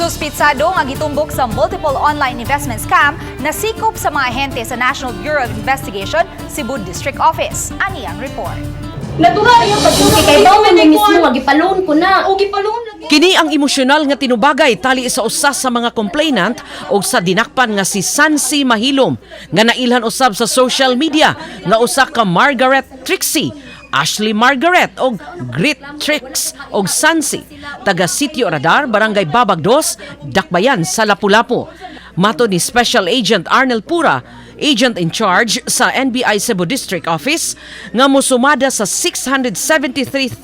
Suspitsado nga gitumbok sa multiple online investment scam nasikop sa mga ahente sa National Bureau of Investigation, Cebu District Office. Ani ang report. Naduha yung pagsulti Kay bawo man mismo nga gipaloan ko na. O gipaloan lagi. Kini ang emosyonal nga tinubagay tali sa usa sa mga complainant og sa dinakpan nga si Sansi Mahilom nga nailhan usab sa social media nga usa ka Margaret Trixie, Ashley Margaret og Grit Tricks og Sansi, taga Sitio Radar, Barangay Babag Dos, Dakbayan sa Lapu-Lapu. Matod ni Special Agent Arnel Pura, agent in charge sa NBI Cebu District Office, nga musumada sa 673,000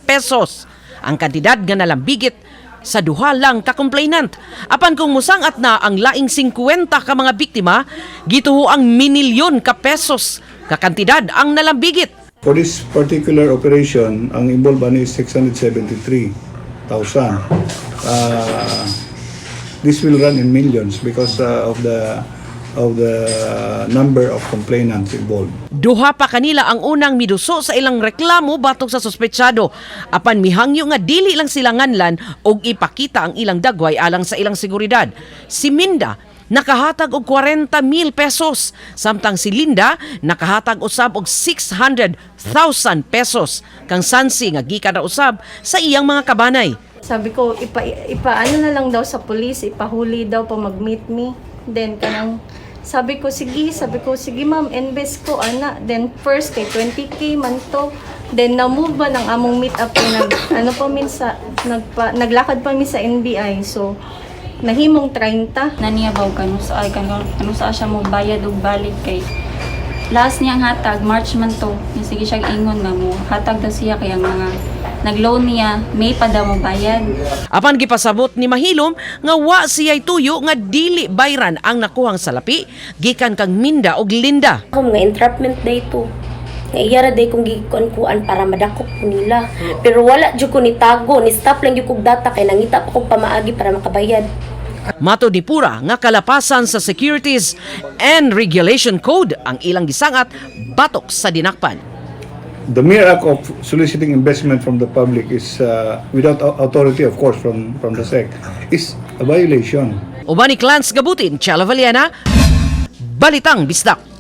pesos ang kantidad nga nalambigit sa duha lang ka complainant. Apan kung musangat na ang laing 50 ka mga biktima, gituho ang minilyon ka pesos ka kantidad ang nalambigit. For this particular operation, ang involved ani is 673,000. This will run in millions because of the number of complainants involved. Duha pa kanila ang unang miduso sa ilang reklamo batok sa suspetsado. Apan mihangyo nga dili lang sila nganlan og ipakita ang ilang dagway alang sa ilang seguridad. Si Minda nakahatag og 40 mil pesos samtang si Linda nakahatag usab og 600,000 pesos kang Sansi nga gikan na usab sa iyang mga kabanay. Sabi ko, ipa ano na lang daw sa police, ipahuli daw pa mag-meet me. Then, kanang, sabi ko, sige ma'am, invest ko, ana. Then, first, kay 20K man to. Then, na-move ba ng among meet up kay nag, ano pa minsa, naglakad pa mi sa NBI. So, nahimong 30. Na niya baw kanu sa ay kanu kanu sa siya mo bayad og balik kay last niyang hatag March man to. Yung sige siya ingon nga mo hatag daw siya kay ang mga nag-loan niya May pa daw mo bayad. Apan gipasabot ni Mahilom nga wa siya'y tuyo nga dili bayran ang nakuhang salapi gikan kang Minda og Linda. Ako mga entrapment day to. Nga iya ra day kong gikuan-kuan para madakop ko nila. Pero wala jud ko ni tago, ni stop lang jud kog data kay nangita pa kog pamaagi para makabayad. Matod ni Pura nga kalapasan sa Securities and Regulation Code ang ilang gisangat batok sa dinakpan. The mere act of soliciting investment from the public is without authority, of course, from the SEC, is a violation. Uban ni Clans Gabutin, Chelo Valiena, Balitang Bisdak.